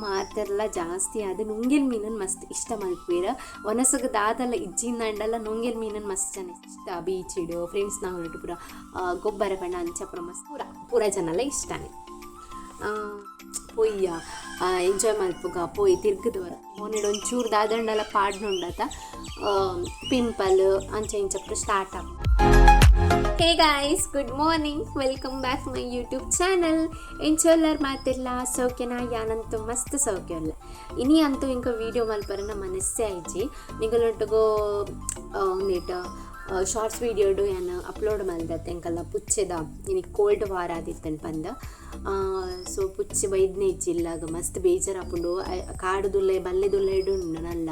ಮಾತೆರ್ಲ ಜಾಸ್ತಿ ಆದ್ ನುಂಗೆಲ್ ಮೀನನ್ ಮಸ್ತ್ ಇಷ್ಟ ಮಲ್ಪುವೆರ್. ವನಸುಗು ದಾದಲ ಇಜ್ಜಿಂದಾಂಡಲ ನುಂಗೆಲ್ ಮೀನನ್ ಮಸ್ತ್ ಜನ ಇಷ್ಟ. ಬೀಚಿಡ್ ಫ್ರೆಂಡ್ಸ್ ನಗುಲೆಟ್ ಪೂರ ಗೊಬ್ಬರ ಪಂಡ ಅಂಚ ಪೂರ ಮಸ್ತ್ ಪೂರ ಪೂರ ಜನಲ ಇಷ್ಟನೆ. ಪೋಯ್ಯ ಎಂಜಾಯ್ ಮಲ್ಪುಗ, ಪೋಯಿ ತಿರ್ಗದ ಬರ. ಮೋನೆಡ್ ಒಂಚೂರು ದಾದಂಡಲ ಪಾಡ್ನುಂಡತ ಪಿಂಪಲ್ ಅಂಚ ಇಂಚ ಪೂರ ಸ್ಟಾರ್ಟ್ ಆಪುಂಡು. Hey guys, good morning, welcome back my YouTube channel. ಎಂಚ ಉಲ್ಲರ್ ಮಾತೆರ್ಲ? ಸೌಖ್ಯನ? ಯಾನಂತೂ ಮಸ್ತ್ ಸೌಖ್ಯ ಉಲ್ಲೆ. ಇನಿ ಅಂತೂ ಇಂಕ ವೀಡಿಯೋ ಮಲ್ಪರನ ಮನಸ್ಸೇ ಆಯ್ಜಿ. ನಿಗಲೊಟ್ಟುಗು ಒಂದಿಟ ಶಾರ್ಟ್ಸ್ ವೀಡಿಯೋಡು ಯಾನ್ ಅಪ್ಲೋಡ್ ಮಲ್ದತ್ತೆ. ಎಂಕಲ್ನ ಪುಚ್ಚೆದ ಇನಿ ಕೋಲ್ಡ್ ವಾರ್ ಆದಿತ್ತನ್ ಪಂದ್. ಸೊ ಪುಚ್ಚೆ ಬೈದ್ನೆ ಇಜ್ಜಿ ಇಲ್ಲಾಗ. ಮಸ್ತ್ ಬೇಜಾರಾಪುಂಡು. ಕಾಡುದುಲ್ಲೆ ಬಲ್ಲೆದುಲ್ಲೆ ಉಂಡು ನಲ್ಲ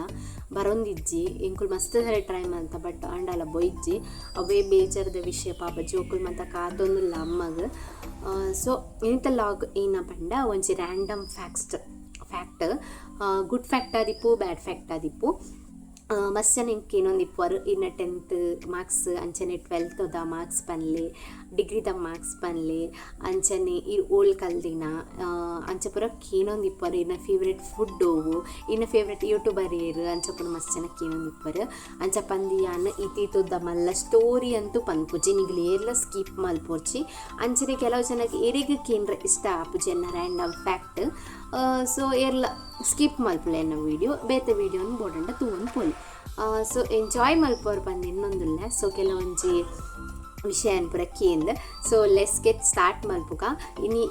ಬರೊಂದಿಜ್ಜಿ. ಎಂಕುಲು ಮಸ್ತ್ ಸರಿ ಟ್ರೈ ಮಲ್ತ, ಬಟ್ ಅಂಡಲ ಬೊಯ್ಜಿ. ಅವೇ ಬೇಜಾರದ ವಿಷಯ. ಪಾಪ ಜೋಕುಲು ಮಾತ ಕಾತೊಂದುಲ್ಲ ಅಮ್ಮಗ್. ಸೊ ಇನಿತ ವ್ಲಾಗ್ ಏನ ಪಂಡ ಒಂಜಿ random fact, good fact ಆದಿಪ್ಪು, ಬ್ಯಾಡ್ ಫ್ಯಾಕ್ಟ್ ಆದಿಪ್ಪು. ಮಸ್ತ್ ಜನ ಎಂಕ್ ಕೇನೊಂದಿಪ್ಪುವರು, ಇನ್ನ 10th marks ಅಂಚನೆ 12ದ ಮಾರ್ಕ್ಸ್ ಪನ್ಲೆ, ಡಿಗ್ರಿದ ಮಾರ್ಕ್ಸ್ ಪನ್ಲೆ, ಅಂಚನೆ ಈ ಓಲ್ ಕಲ್ದಿನ ಅಂಚ ಪೂರ ಕೇನೊಂದಿಪ್ಪುವರು. ಇನ್ನ ಫೇವ್ರೆಟ್ ಫುಡ್ ಒವು, ಇನ್ನ ಫೇವ್ರೆಟ್ ಯೂಟ್ಯೂಬರ್ ಏರ್, ಅಂಚ ಪೂರ ಮಸ್ತ್ ಜನ ಕೇನೊಂದಿಪ್ಪುವರು. ಅಂಚ ಪಂದ್ ಯಾನ್ ಇತೀತುದ ಮಲ್ಲ ಸ್ಟೋರಿ ಅಂತೂ ಪನ್ಪುಜಿ. ನಿಗುಲು ಏರ್ಲ ಸ್ಕಿಪ್ ಮಲ್ಪೊರ್ಚಿ. ಅಂಚನೆ ಕೆಲವು ಜನಕ್ಕೆ ಎರೆಗ್ ಕೇಂದ್ರ ಇಷ್ಟ ಆಪುಜಿ ಎನ್ನ ರ್ಯಾಂಡಮ್ ಫ್ಯಾಕ್ಟ್. ಸೊ ಏರ್ಲ ಸ್ಕಿಪ್ ಮಲ್ಪುಲೆ ಎನ್ನ ವೀಡಿಯೋ, ಬೇತೆ ವೀಡಿಯೋನ ಬೋಡಂಡ ತೂವೊಂದು ಪೋಲಿ. ಸೊ ಎಂಜಾಯ್ ಮಲ್ಪೋರು ಪಂದ್ ಎನ್ನೊಂದುಲ್ಲೆ. ಸೊ ಕೆಲವೊಂಜಿ ವಿಷಯ ಪೂರ ಕೇಂದ್. ಸೊ let's get start ಮಲ್ಪುಗ. ಇನಿ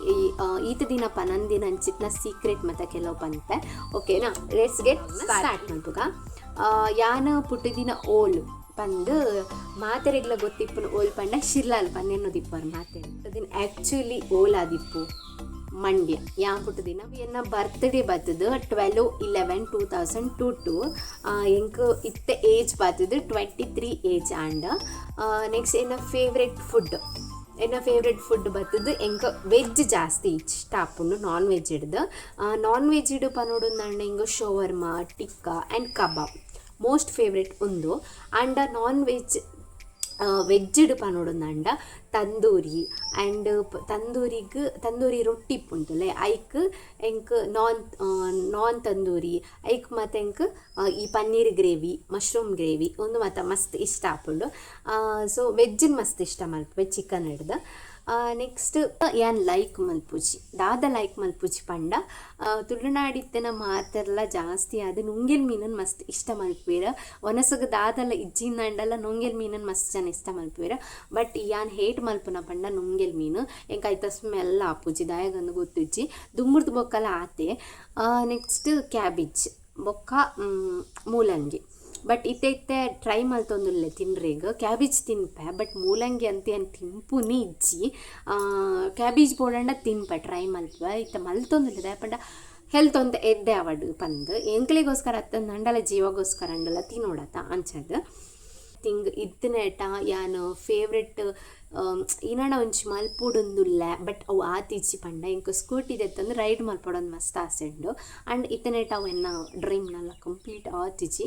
ಈತ ದಿನ ಪನಂದಿನ ಅಂಚಿತ್ನ ಸೀಕ್ರೆಟ್ ಮತ್ತ ಕೆಲವು ಪನ್ಪೆ, ಓಕೆನಾ? Let's get start ಮಲ್ಪುಗ. ಯಾನ ಪುಟ್ಟಿದಿನ ಓಲ್ ಪಂದ್ ಮಾತೆರೆಗ್ಲ ಗೊತ್ತಿಪ್ಪುನ ಓಲ್ ಪಂಡ ಶಿರ್ಲಾಲ್ ಪಂದ್ ಎನ್ನೋದಿಪ್ಪರು ಮಾತೆ. ದಿನ ಆ್ಯಕ್ಚುಲಿ ಓಲ್ ಆದಿಪ್ಪು? ಮಂಡ್ಯ. ಯಾನ್ ಪುಟ್ಟುದಿನ, ಎನ್ನ ಬರ್ತ್ಡೇ ಬತ್ತದು 12/11/2022. ಎಂಕ್ ಇತ್ತೆ ಏಜ್ ಬತ್ತದು 23 ಏಜ್ ಆಂಡ್. ನೆಕ್ಸ್ಟ್ ಎನ್ನ ಫೇವ್ರೆಟ್ ಫುಡ್. ಎನ್ನ ಫೇವ್ರೆಟ್ ಫುಡ್ ಬತ್ತದು ಎಂಕ್ ವೆಜ್ ಜಾಸ್ತಿ ಇಷ್ಟ ಆಪುಂಡು ನಾನ್ ವೆಜ್ ಹಿಡ್ದು. ನಾನ್ ವೆಜ್ ಇಡು ಪನೊಡುಂದಾಂಡ ಎಂಕ್ shawarma, tikka and kebab most favourite ಉಂದು. And non veg, ವೆಜ್ಡ್ ಪನೊಡುಂದಾಂಡ ತಂದೂರಿ ಆ್ಯಂಡ್ ತಂದೂರಿಗ್ ತಂದೂರಿ ರೊಟ್ಟಿ ಇಪ್ಪುಂಡುಲೆ, ಐಕ್ ಎಂಕ್ ನಾನ್ ನಾನ್ ತಂದೂರಿ, ಐಕ್ ಮತ್ತು ಎಂಕ್ ಈ ಪನ್ನೀರ್ ಗ್ರೇವಿ, ಮಶ್ರೂಮ್ ಗ್ರೇವಿ ಉಂದು ಮಾತ ಮಸ್ತ್ ಇಷ್ಟ ಆಪುಂಡು. ಸೊ ವೆಜ್ಜಿನ ಮಸ್ತ್ ಇಷ್ಟ ಮಲ್ಪುವೆ ಚಿಕನ್ ಹಿಡ್ದು. ನೆಕ್ಸ್ಟ್ ಯಾನ್ ಲೈಕ್ ಮಲ್ಪುಜಿ, ದಾದ ಲೈಕ್ ಮಲ್ಪುಜಿ ಪಂಡ, ತುಳುನಾಡಿತ್ತನ ಮಾತೆರ್ಲ ಜಾಸ್ತಿ ಆದ್ ನುಂಗೆಲ್ ಮೀನನ್ ಮಸ್ತ್ ಇಷ್ಟ ಮಲ್ಪುವೆರ್. ವನಸುಗು ದಾದಲ ಇಜ್ಜಿಂದಾಂಡಲ ನುಂಗೆಲ್ ಮೀನನ್ ಮಸ್ತ್ ಜನ ಇಷ್ಟ ಮಲ್ಪುವೆರ್. ಬಟ್ ಯಾನ್ ಹೇಟ್ ಮಲ್ಪುನ ಪಂಡ ನುಂಗೆಲ್ ಮೀನು. ಎಂಕ್ ಐತ ಸ್ಮೆಲ್ ಆಪುಜಿ, ದಾಯೆಗಂದ್ ಗೊತ್ತುಜ್ಜಿ. ದುಂಬುರ್ದು ಬೊಕ್ಕಲ ಆತೆ. ನೆಕ್ಸ್ಟ್ ಕ್ಯಾಬೇಜ್ ಬೊಕ್ಕ ಮೂಲಂಗಿ. ಬಟ್ ಇತ್ತೆ ಇತ್ತೆ ಟ್ರೈ ಮಲ್ತೊಂದುಲ್ಲೆ ತಿನ್ರೆಗ್. ಕ್ಯಾಬೇಜ್ ತಿನ್ಪೆ, ಬಟ್ ಮೂಲಂಗಿ ಅಂತ ಏನು ತಿನ್ಪುನಿ ಇಜ್ಜಿ. ಕ್ಯಾಬೇಜ್ ಬೋಡಂಡ ತಿನ್ಪೆ, ಟ್ರೈ ಮಲ್ಪುವೆ. ಇತ್ತೆ ಮಲ್ತೊಂದುಲ್ಲೆ, ದಾಯೆ ಪಂಡ ಹೆಲ್ತ್ ಒಂತೆ ಎಡ್ಡೆ ಆವಡ್ ಪಂದ್. ಎಂಕ್ಲೆಗೋಸ್ಕರ ಅತ್ತಂದಂಡಲ ಜೀವಗೋಸ್ಕರ ಅಂಡಲ ತಿನ್ನೋಡತ್ತ ಅಂಚದ್. ತಿಂಗ್ ಇತ್ತಿನೇಟ ಯಾನ್ ಫೇವ್ರೆಟ್ ಇನಡ ಒಂಜಿ ಮಲ್ಪೊಡೊಂದುಲ್ಲೆ, ಬಟ್ ಅವು ಆತಿಜ್ಜಿ ಪಂಡ, ಎಂಕ್ ಸ್ಕೂಟಿ ದೆತ್ತೊಂದು ರೈಡ್ ಮಲ್ಪೊಡೊಂದು ಮಸ್ತ್ ಆಸೆ ಉಂಡು. ಆ್ಯಂಡ್ ಇತ್ತನೇಟ ಅವು ಎನ್ನ ಡ್ರೀಮ್ನೆಲ್ಲ ಕಂಪ್ಲೀಟ್ ಆತಿಜಿ.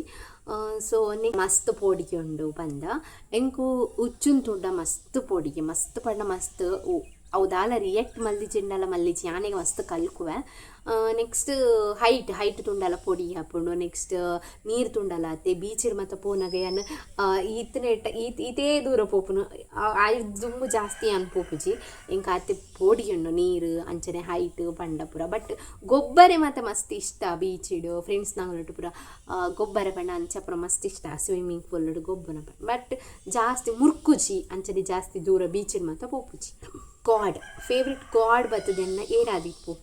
ಸೊ ಮಸ್ತ್ ಪೋಡಿಗೆ ಉಂಡು ಪಂದ, ಎಂಕು ಉಚ್ಚುನ್ ತೂಂಡ ಮಸ್ತ್ ಪೋಡಿಗೆ. ಮಸ್ತ್ ಪಂಡ ಮಸ್ತ್. ಅವು ದಾಲ ರಿಯಾಕ್ಟ್ ಮಲ್ದಿಜಿಂಡಲ ಮಲ್ಲಿಜಿ, ಯಾನಿಗ ಮಸ್ತ್ ಕಲ್ಕುವೆ. Next height. ಹೈಟ್ ತೂಂಡಲ ಪೋಡಿಗೆ ಆಪುಂಡು. ನೆಕ್ಸ್ಟ್ ನೀರು ತೂಂಡಲ ಅತ್ತೆ. ಬೀಚಿಡ್ ಮಾತ ಪೋನಗ ಯಾನ್ ಈತನೇಟ ಈತ್ ಈತೇ ದೂರ ಪೋಪುನು, ಆಯ್ ದುಂಬು ಜಾಸ್ತಿ ಯಾನ್ ಪೋಪುಜಿ. ಎಂಕ್ ಆತೆ ಪೋಡಿಗೆ ಉಂಡು ನೀರು ಅಂಚನೆ ಹೈಟ್ ಪಂಡ ಪೂರ. ಬಟ್ ಗೊಬ್ಬರೆ ಮಾತ ಮಸ್ತ್ ಇಷ್ಟ. ಬೀಚಿಡ್ ಫ್ರೆಂಡ್ಸ್ ನಗುಲೊಟ್ಟು ಪೂರ ಗೊಬ್ಬರೆ ಪಂಡ ಅಂಚ ಪೂರ ಮಸ್ತ್ ಇಷ್ಟ, ಸ್ವಿಮ್ಮಿಂಗ್ ಪೂಲ್ ಗೊಬ್ಬುನ. ಬಟ್ ಜಾಸ್ತಿ ಮುರ್ಕುಜಿ, ಅಂಚನೆ ಜಾಸ್ತಿ ದೂರ ಬೀಚಿಡ್ ಮಾತ ಪೋಪುಜಿ. ಗಾಡ್, ಫೇವ್ರೆಟ್ ಗಾಡ್ ಬತ್ತದೆನ್ನ ಏರಾದಿಪ್ಪು?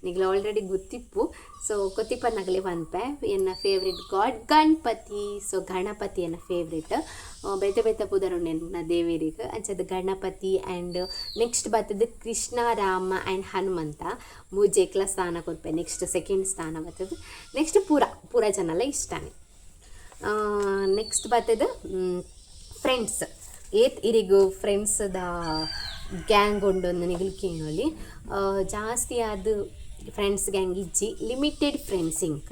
ನಿಗ್ಲ ಆಲ್ರೆಡಿ ಗೊತ್ತಿಪ್ಪು. ಸೊ ಗೊತ್ತಿಪ್ಪನಗಲೆ ಪನ್ಪೆ, ಎನ್ನ ಫೇವ್ರೆಟ್ ಗಾಡ್ ಗಣಪತಿ. ಸೊ ಗಣಪತಿ ಎನ್ನ ಫೇವ್ರೆಟ್. ಬೇತೆ ಬೇತೆ ಪುದರುಂಡು ಎನ್ನ ದೇವೆರಿಗೆ. ಅಂಚದ ಗಣಪತಿ. ಆ್ಯಂಡ್ ನೆಕ್ಸ್ಟ್ ಬತ್ತದು ಕೃಷ್ಣ, ರಾಮ ಆ್ಯಂಡ್ ಹನುಮಂತ. ಮೂಜೆಕ್ಲ ಸ್ಥಾನ ಕೊರ್ಪೆ. ನೆಕ್ಸ್ಟ್ ಸೆಕೆಂಡ್ ಸ್ಥಾನ ಬತ್ತದು. ನೆಕ್ಸ್ಟ್ ಪೂರ ಪೂರ ಜನಲ ಇಷ್ಟನೇ. ನೆಕ್ಸ್ಟ್ ಬತ್ತದು ಫ್ರೆಂಡ್ಸ್. ಏತ್ ಇರಿಗು ಫ್ರೆಂಡ್ಸ್ದ ಗ್ಯಾಂಗ್ ಉಂಡು ನಿಗುಲು ಕೇಳೊಲಿ. ಜಾಸ್ತಿ ಆದ್ ಫ್ರೆಂಡ್ಸ್ ಗ್ಯಾಂಗ್ ಇಜ್ಜಿ, ಲಿಮಿಟೆಡ್ ಫ್ರೆಂಡ್ಸ್ ಇಂಕ್.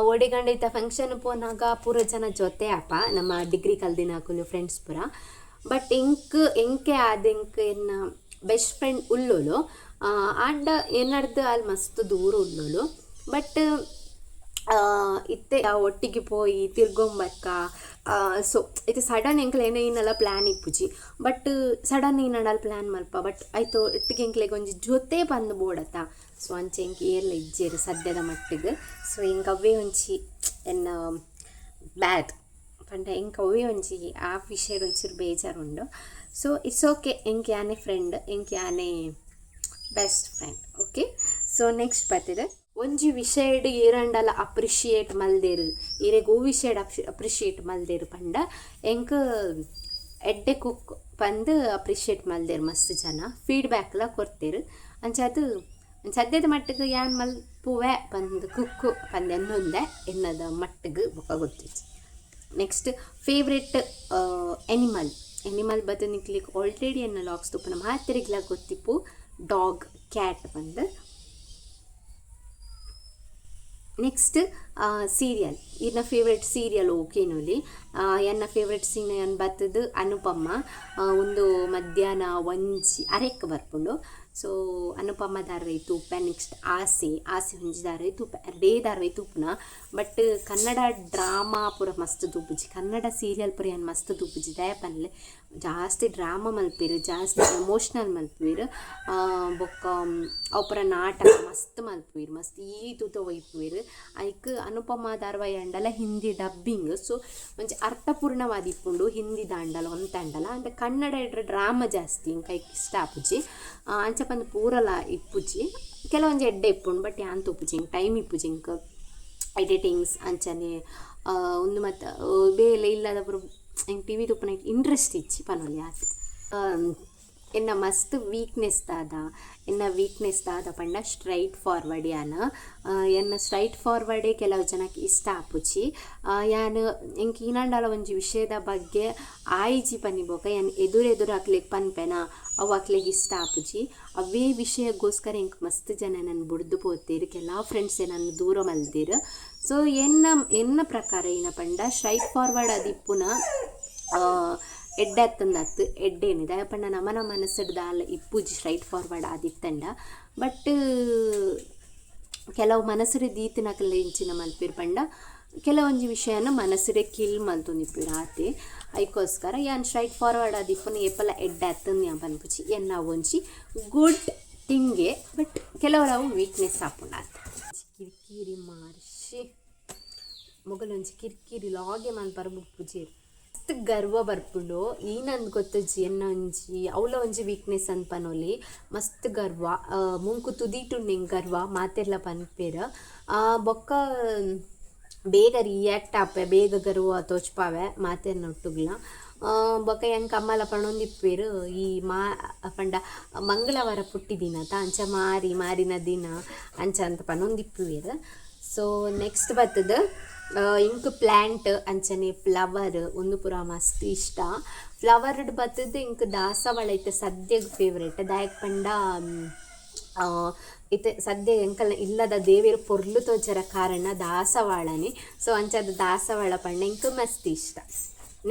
ಒಡೆಗಂಡ ಇತ್ತ ಫಂಕ್ಷನ್ ಪೋನಾಗ ಪೂರ ಜನ ಜೊತೆ ಅಪ, ನಮ್ಮ ಡಿಗ್ರಿ ಕಲ್ದಿನಕುಲು ಫ್ರೆಂಡ್ಸ್ ಪೂರ. ಬಟ್ ಎಂಕ್ ಎಂಕೆ ಆದ್ ಎಂಕ್ ಎನ್ನ ಬೆಸ್ಟ್ ಫ್ರೆಂಡ್ ಉಲ್ಲೋಲು. ಆಂಡ ಎನ್ನಡ್ದು ಅಲ್ಲಿ ಮಸ್ತ್ ದೂರ ಉಲ್ಲೋಲು. ಬಟ್ ಇತ್ತೆ ಒಟ್ಟಿಗೆ ಪೋಯಿ ತಿರ್ಗೊಂಬಕ್ಕ. ಸೊ ಇತ್ತೆ ಸಡನ್ ಎಂಕ್ಲ ಏನ ಪ್ಲ್ಯಾನ್ ಇಪ್ಪುಜಿ, ಬಟ್ ಸಡನ್ ಏನಂಡಲ ಪ್ಲ್ಯಾನ್ ಮಲ್ಪ, ಬಟ್ ಐತ ಒಟ್ಟಿಗೆ ಎಂಕ್ಲೆಗ್ ಒಂಜಿ ಜೊತೆ ಪಂದ್ ಬೋಡತ್ತ. ಸೊ ಅಂಚ ಎಂಕ್ ಏರ್ಲ ಇಜ್ಜೆರ್ ಸದ್ಯದ ಮಟ್ಟಿಗ್. ಸೊ ಎಂಕ್ ಅವ್ವೇ ಒಂಜಿ ಎನ್ನ ಬ್ಯಾಡ್ ಪಂಡ ಎಂಕ್ ಅವ್ವೇ ಒಂಜಿ ಆ ವಿಷಯಡ್ ಒಂಚೂರು ಬೇಜಾರು ಉಂಡು. ಸೊ it's okay, ಎಂಕ್ ಯಾನೆ ಫ್ರೆಂಡ್, ಎಂಕ್ ಯಾನೆ best friend. Okay, so next ಬತ್ತಿದೆ ಒಂಜಿ ವಿಷಯಡ್ ಏರಂಡಲ ಅಪ್ರಿಷಿಯೇಟ್ ಮಲ್ದೆರ್, ಇರೆಗ್ ಓ ವಿಷಯಡ್ ಅಪ್ರಿಷಿಯೇಟ್ ಮಲ್ದೆರ್ ಪಂಡ ಎಂಕ್ ಎಡ್ಡೆ ಕುಕ್ ಪಂದ್ ಅಪ್ರಿಷಿಯೇಟ್ ಮಲ್ದೆರ್ ಮಸ್ತ್ ಜನ, ಫೀಡ್ಬ್ಯಾಕ್ಲ ಕೊರ್ತೆರ್. ಅಂಚಾದ್ ಸದ್ಯದ ಮಟ್ಟಿಗೆ ಯಾನ್ ಮಲ್ಪುವೆ ಪಂದ್ ಕುಕ್ಕು ಪಂದ್ ಎನ್ನೊಂದೆ, ಎನ್ನದ ಮಟ್ಟಿಗೆ ಬೊಕ ಗೊತ್ತಿಜ್ಜಿ. Next favourite animal. ಎನಿಮಲ್ ಬತ್ತು ನಿಕ್ಲೆಗ್ ಆಲ್ರೆಡಿ ಎನ್ನ ವ್ಲಾಗ್ಸ್ ತೂಪುನ ಮಾತೆರೆಗ್ಲಾ ಗೊತ್ತಿಪ್ಪು, ಡಾಗ್, ಕ್ಯಾಟ್ ಪಂದ್. ನೆಕ್ಸ್ಟ್ ಸೀರಿಯಲ್, ಇರ್ನ ಫೇವ್ರೆಟ್ ಸೀರಿಯಲ್ ಓಕೆನೊಲಿ. ಎನ್ನ ಫೇವ್ರೆಟ್ ಸೀರಿಯಲ್ ಬತ್ತದು ಅನುಪಮ. ಉಂದು ಮಧ್ಯಾಹ್ನ ಒಂಜಿ ಅರೆಕ್ ಬರ್ಪುಂಡು. ಸೊ ಅನುಪಮ ಧಾರಾವಾಹಿ ತೂಪೆ. ನೆಕ್ಸ್ಟ್ ಆಸೆ, ಆಸೆ ಒಂಜಿ ಧಾರಾವಾಹಿ ತೂಪೆ, ರಡ್ಡೇ ಧಾರಾವಾಹಿ ತೂಪುನ. ಬಟ್ ಕನ್ನಡ ಡ್ರಾಮಾ ಪೂರ ಮಸ್ತ್ ತೂಪುಜಿ, ಕನ್ನಡ ಸೀರಿಯಲ್ ಪೂರ ಯಾನ್ ಮಸ್ತ್ ತೂಪುಜಿ. ದಾಯೆ ಪನ್ಲೆ ಜಾಸ್ತಿ ಡ್ರಾಮಾ ಮಲ್ಪೆರ್, ಜಾಸ್ತಿ ಎಮೋಷ್ನಲ್ ಮಲ್ಪುವೆರ್, ಬೊಕ್ಕ ಅವು ಪೂರ ನಾಟಕ ಮಸ್ತ್ ಮಲ್ಪುವೆರ್, ಮಸ್ತ್ ಈ ತೂತ ಒಯ್ಪುವೆರ್. ಐಕ್ ಅನುಪಮ ಧಾರಾವಾಹಿ ಆಂಡಲ ಹಿಂದಿ ಡಬ್ಬಿಂಗ್, ಸೊ ಒಂಜಿ ಅರ್ಥಪೂರ್ಣವಾದ್ ಇಪ್ಪುಂಡು ಹಿಂದಿ ದಾಂಡಲ ಒಂತೆ ಆಂಡಲ. ಆಂಡ ಕನ್ನಡ ಡ್ರಾಮಾ ಜಾಸ್ತಿ ಎಂಕ್ ಐಕ್ ಇಷ್ಟ ಆಪುಜಿ. ಅಂಚ ಪಂದ್ ಪೂರಲ ಇಪ್ಪುಜಿ, ಕೆಲವೊಂಜಿ ಎಡ್ಡೆ ಇಪ್ಪುಂಡು, ಬಟ್ ಯಾನ್ ತೂಪುಜಿ, ಎಂಕ್ ಟೈಮ್ ಇಪ್ಪುಜಿ. ಎಂಕ್ ಎಡಿಟಿಂಗ್ಸ್ ಅಂಚನೆ ಉಂದು ಮಾತ ಬೇಲೆ ಇಲ್ಲದ ಪೂರ ಎಂಕ್ ಟಿವಿ ತೂಪುನ ಇಂಟ್ರೆಸ್ಟ್ ಇಜ್ಜಿ ಪನೊಲಿ ಆತೆ. ಎನ್ನ ಮಸ್ತ್ ವೀಕ್ನೆಸ್ ದಾದ, ಎನ್ನ ವೀಕ್ನೆಸ್ ದಾದ ಪಂಡ ಸ್ಟ್ರೈಟ್ ಫಾರ್ವರ್ಡ್. ಯಾನ್ ಎನ್ನ ಸ್ಟ್ರೈಟ್ ಫಾರ್ವರ್ಡೇ ಕೆಲವು ಜನಕ್ಕೆ ಇಷ್ಟ ಆಪುಜಿ. ಯಾನ್ ಎಂಕ್ ಈನಾಂಡಲ ಒಂಜಿ ವಿಷಯದ ಬಗ್ಗೆ ಆಯಿಜಿ ಪನ್ನಿ ಬೊಕ ಯಾನ್ ಎದುರು ಎದುರು ಅಕ್ಲೆಗ್ ಪನ್ಪೆನಾ, ಅವು ಅಕ್ಲೆಗ್ ಇಷ್ಟ ಆಪುಜಿ. ಅವೇ ವಿಷಯಕ್ಕೋಸ್ಕರ ಎಂಕ್ ಮಸ್ತ್ ಜನ ಎನನ್ ಬುಡ್ದು ಪೋತೆರ್, ಕೆಲವು ಫ್ರೆಂಡ್ಸ್ ಎನನ್ ದೂರ ಮಲ್ದೆರ್. ಸೊ ಎನ್ನ ಎನ್ನ ಪ್ರಕಾರ ಏನ ಪಂಡ ಸ್ಟ್ರೈಟ್ ಫಾರ್ವರ್ಡ್ ಆದಿಪ್ಪುನ ಎಡ್ಡೆ ಅತ್ತಂದತ್ತು, ಎಡ್ಡೇನೆ. ದಾಯೆ ಪಂಡ ನಮನ ಮನಸ್ಸುಡ್ ದಾಲ ಇಪ್ಪುಜಿ ಸ್ಟ್ರೈಟ್ ಫಾರ್ವರ್ಡ್ ಆದಿತ್ತಂಡ. ಬಟ್ ಕೆಲವು ಮನಸ್ಸುಡ್ ದೀತಿನಕಲ್ ಎಂಚಿನ ಮಲ್ಪೆರ್ ಪಂಡ ಕೆಲವೊಂಜಿ ವಿಷಯನ ಮನಸ್ಸುಡೆ ಕಿಲ್ ಮಲ್ತೊಂದಿಪ್ಪೆರ್ ಆತೆ. ಐಕೋಸ್ಕರ ಯಾನ್ ಸ್ಟ್ರೈಟ್ ಫಾರ್ವರ್ಡ್ ಆದಿಪ್ಪುನ ಏಪಲ ಎಡ್ಡೆ ಅತ್ತಂದ್ ಯಾನ್ ಪನ್ಪುಜಿ, ಎನ್ನ ಒಂಜಿ ಗುಡ್ ಥಿಂಗೇ, ಬಟ್ ಕೆಲವರವು ವೀಕ್ನೆಸ್ ಆಪುಂಡು ಆತೆ. ಕಿರಿಕಿರಿ ಮಾರ್ಷಿ ಮೊಗಲೊಂಜಿ ಕಿರಿಕಿರಿ ಲಾಗೆ ಮಲ್ಪರ ಬುಡ್ಪುಜೆರ್. ಮಸ್ತ್ ಗರ್ವ ಬರ್ಪುಂಡು ಈನಂದ್ ಗೊತ್ತುಜ್ಜಿ, ಎನ್ನ ಒಂಜಿ ಅವ್ಲ ಒಂಜಿ ವೀಕ್ನೆಸ್ ಅಂದ್ ಪನೊಲಿ. ಮಸ್ತ್ ಗರ್ವ, ಮೂಂಕು ತುದಿಟುಂಡು ಎಂಕ್ ಗರ್ವ ಮಾತೆರ್ಲ ಪನ್ಪೆರ್. ಬೊಕ್ಕ ಬೇಗ ರಿಯಾಕ್ಟ್ ಆಪೆ, ಬೇಗ ಗರ್ವ ತೋಜ್ಪಾವೆ ಮಾತೆರ್ನ ಒಟ್ಟುಗ್ಲ. ಬೊಕ್ಕ ಎಂಕ್ ಅಮ್ಮಲ ಪನೊಂದಿಪ್ಪೆರ್, ಈ ಮಾ ಪಂಡ ಮಂಗಳವಾರ ಪುಟ್ಟಿದಿನತ, ಅಂಚ ಮಾರಿ ಮಾರಿನ ದಿನ ಅಂಚ ಅಂತ ಪನೊಂದಿಪ್ಪುವೆರ್. ಸೊ ನೆಕ್ಸ್ಟ್ ಬತ್ತುದು ಇಂಕ್ ಪ್ಲ್ಯಾಂಟ್ ಅಂಚನೆ ಫ್ಲವರ್ ಉಂದು ಪೂರ ಮಸ್ತ್ ಇಷ್ಟ. ಫ್ಲವರ್ಡ್ ಬತ್ತುದು ಇಂಕ್ ದಾಸವಾಳ ಇತ್ತೆ ಸದ್ಯಗ್ ಫೇವ್ರೇಟ್. ದಾಯೆಗ್ ಪಂಡ ಇತ್ತೆ ಸದ್ಯ ಎಂಕಲ್ನ ಇಲ್ಲದ ದೇವೆರ್ ಪೊರ್ಲು ತೋಜರ ಕಾರಣ ದಾಸವಾಳನೆ. ಸೊ ಅಂಚಾದ್ ದಾಸವಾಳ ಪಂಡ ಎಂಕ್ ಮಸ್ತ್ ಇಷ್ಟ.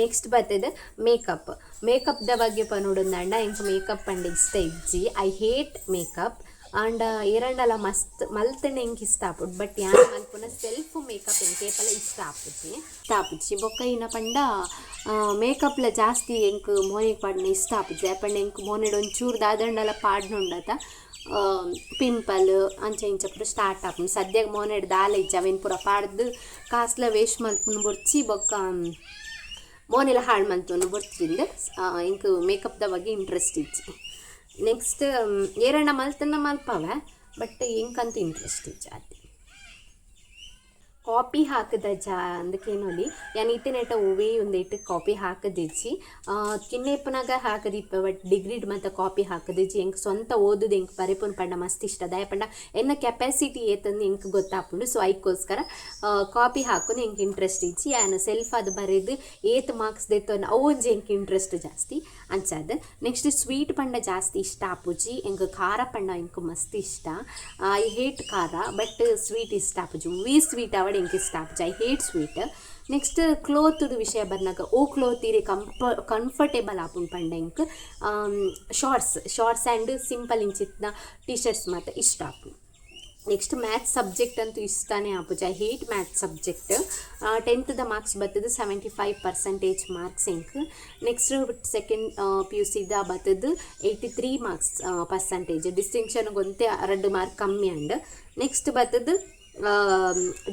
Next ಬತ್ತುದು make-up. ಮೇಕಪ್ ದ ಬಗ್ಗೆ ಪನೊಡುಂದಾಂಡ ಎಂಕ್ ಮೇಕಪ್ ಪಂಡ ಇಷ್ಟ ಇಜ್ಜಿ, I hate makeup. ಆಂಡ ಏರಂಡಲ ಮಸ್ತ್ ಮಲ್ತ್ಂಡ ಎಂಕ್ ಇಷ್ಟ ಆಪುಂಡು, ಬಟ್ ಯಾನ್ ಮಲ್ಪುನ ಸೆಲ್ಫ್ ಮೇಕಪ್ ಎಂಕ್ ಏಪಲ ಇಷ್ಟ ಆಪುಜಿ, ಇಷ್ಟ ಆಪುಜಿ. ಬೊಕ್ಕ ಏನ ಪಂಡ ಮೇಕಪ್ಲ ಜಾಸ್ತಿ ಎಂಕ್ ಮೋನೆಗ್ ಪಾಡ್ನ ಇಷ್ಟ ಆಪುಜಿ. ದಾಯೆ ಪಂಡ ಎಂಕ್ ಮೋನೆಡ್ ಒಂಚೂರು ದಾದಂಡಲ ಪಾಡ್ನುಂಡತ ಪಿಂಪಲ್ ಅಂಚ ಇಂಚ ಪೂರ ಸ್ಟಾರ್ಟ್ ಆಪುಂಡು. ಸದ್ಯಗ್ ಮೋನೆಡ್ ದಾಲ ಇಜ್ಜಿ, ಅವೆನ್ ಪೂರ ಪಾಡ್ದು ಕಾಸ್ಲ ವೇಸ್ಟ್ ಮಲ್ಪುನು ಬೊರ್ಚಿ, ಬೊಕ್ಕ ಮೋನೆಲ ಹಾಳು ಮಲ್ತೊಂದು ಬೊರ್ಚಿಂದ್ ಎಂಕ್ ಮೇಕಪ್ದ ಬಗ್ಗೆ ಇಂಟ್ರೆಸ್ಟ್ ಇಜ್ಜಿ. ನೆಕ್ಸ್ಟ್ ಏರಣ್ಣ ಮಲ್ತನ್ನ ಮಲ್ಪವೆ, ಬಟ್ ಎಂಕಂತ ಇಂಟ್ರೆಸ್ಟ್ ಇಜ್ಜಿ ಆತೆ. ಕಾಪಿ ಹಾಕದ ಜಾ ಅಂದಕೇನೊಲಿ, ಯಾನ್ ಇತ್ತಿನೇಟ ಒವ್ವೇ ಒಂದೈಟ್ ಕಾಪಿ ಹಾಕದಿಜ್ಜಿ. ಕಿನ್ನೆಪ್ಪನಾಗ ಹಾಕದಿಪ್ಪೆ, ಬಟ್ ಡಿಗ್ರಿಡ್ ಮಾತ ಕಾಪಿ ಹಾಕದಿಜ್ಜಿ. ಎಂಕ್ ಸ್ವಂತ ಓದುದು, ಎಂಕ್ ಬರೆಪುನ ಪಂಡ ಮಸ್ತ್ ಇಷ್ಟ. ದಾಯೆ ಪಂಡ ಎನ್ನ ಕೆಪಾಸಿಟಿ ಏತಂದ್ ಎಂಕ್ ಗೊತ್ತಾಪುಂಡು. ಸೊ ಐಕೋಸ್ಕರ ಕಾಪಿ ಹಾಕುನ ಎಂಕ್ ಇಂಟ್ರೆಸ್ಟ್ ಇಜ್ಜಿ. ಯಾನ್ ಸೆಲ್ಫ್ ಆದ್ ಬರೆದು ಏತ್ ಮಾರ್ಕ್ಸ್ ದೆತ್ತೊನ್ನ ಅವು ಒಂಜಿ ಎಂಕ್ ಇಂಟ್ರೆಸ್ಟ್ ಜಾಸ್ತಿ ಅಂಚಾದ್. ನೆಕ್ಸ್ಟ್ ಸ್ವೀಟ್ ಪಂಡ ಜಾಸ್ತಿ ಇಷ್ಟ ಆಪುಜಿ ಎಂಕ್, ಖಾರ ಪಂಡ ಎಂಕ್ ಮಸ್ತ್ ಇಷ್ಟ. I hate ಖಾರ, ಬಟ್ ಸ್ವೀಟ್ ಇಷ್ಟ ಆಪುಜಿ. ಒವ್ವೇ ಸ್ವೀಟ್ ಆವಡ್ ಎಂಕ್ ಇಷ್ಟ ಆಪುಜಿ, I hate sweet. Next ಕ್ಲೋತ್ದ ವಿಷಯ ಬರ್ನಾಗ ಓ ಕ್ಲೋತ್ ಇರೆ ಕಂಫರ್ಟೇಬಲ್ ಆಪುಂಡು ಪಂಡ ಎಂಕ್ ಶಾರ್ಟ್ಸ್, ಶಾರ್ಟ್ಸ್ ಆ್ಯಂಡ್ ಸಿಂಪಲ್ ಇಂಚಿತ್ತಿನ ಟಿ ಶರ್ಟ್ಸ್ ಮಾತ ಇಷ್ಟ ಆಪುಂಡು. ನೆಕ್ಸ್ಟ್ ಮ್ಯಾಥ್ಸ್ ಸಬ್ಜೆಕ್ಟ್ ಅಂತೂ ಇಷ್ಟನೇ ಆಪುಜಿ. I hate maths subject. ಟೆಂತ್ದ marks ಬತ್ತದು 75% marks ಎಂಕ್. ನೆಕ್ಸ್ಟ್ ಸೆಕೆಂಡ್ ಪಿಯುಸಿದ ಬತ್ತದು 83 ಮಾರ್ಕ್ಸ್ ಪರ್ಸೆಂಟೇಜ್. ಡಿಸ್ಟಿಂಕ್ಷನ್ ಒಂತೆ ರಡ್ಡ್ ಮಾರ್ಕ್ ಕಮ್ಮಿ ಆಂಡ್. ನೆಕ್ಸ್ಟ್ ಬತ್ತದು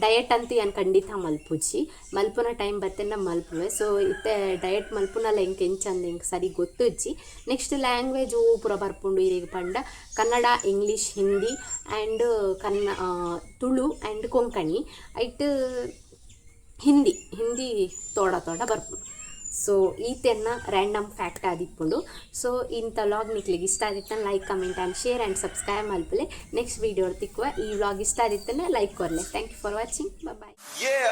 ಡಯಟ್ ಅಂತೂ ಯಾನ್ ಖಂಡಿತ ಮಲ್ಪುಜಿ. ಮಲ್ಪುನ ಟೈಮ್ ಬತ್ತೆಂಡ ಮಲ್ಪುವೆ. ಸೊ ಇತ್ತೆ ಡಯಟ್ ಮಲ್ಪುನಲ ಎಂಕ್ ಎಂಚಂದ್ ಎಂಕ್ ಸರಿ ಗೊತ್ತುಜ್ಜಿ. ನೆಕ್ಸ್ಟ್ ಲ್ಯಾಂಗ್ವೇಜ್ ಓ ಪೂರ ಬರ್ಪುಂಡು ಇರೆಗ್ ಪಂಡ, Kannada, English, Hindi and Tulu and Konkani. ಐಟ್ ಹಿಂದಿ, ಹಿಂದಿ ತೋಡ ತೋಡ ಬರ್ಪುಂಡು. ಸೊ ಈತೆನ್ನ ರ್ಯಾಂಡಮ್ ಫ್ಯಾಕ್ಟ್ ಆದಿಪ್ಪುಂಡು. ಸೊ ಇಂಥ ವ್ಲಾಗ್ ನಿಕ್ಲೆಗ್ ಇಷ್ಟ ಆದಿತ್ತಂಡ like, comment and share and subscribe ಮಲ್ಪಲೆ. Next video ತಿಕ್ಕುವ. ಈ ವ್ಲಾಗ್ ಇಷ್ಟ ಆದಿತ್ತಂಡ like ಕೊರ್ಲೆ. Thank you for watching. Bye. Yeah.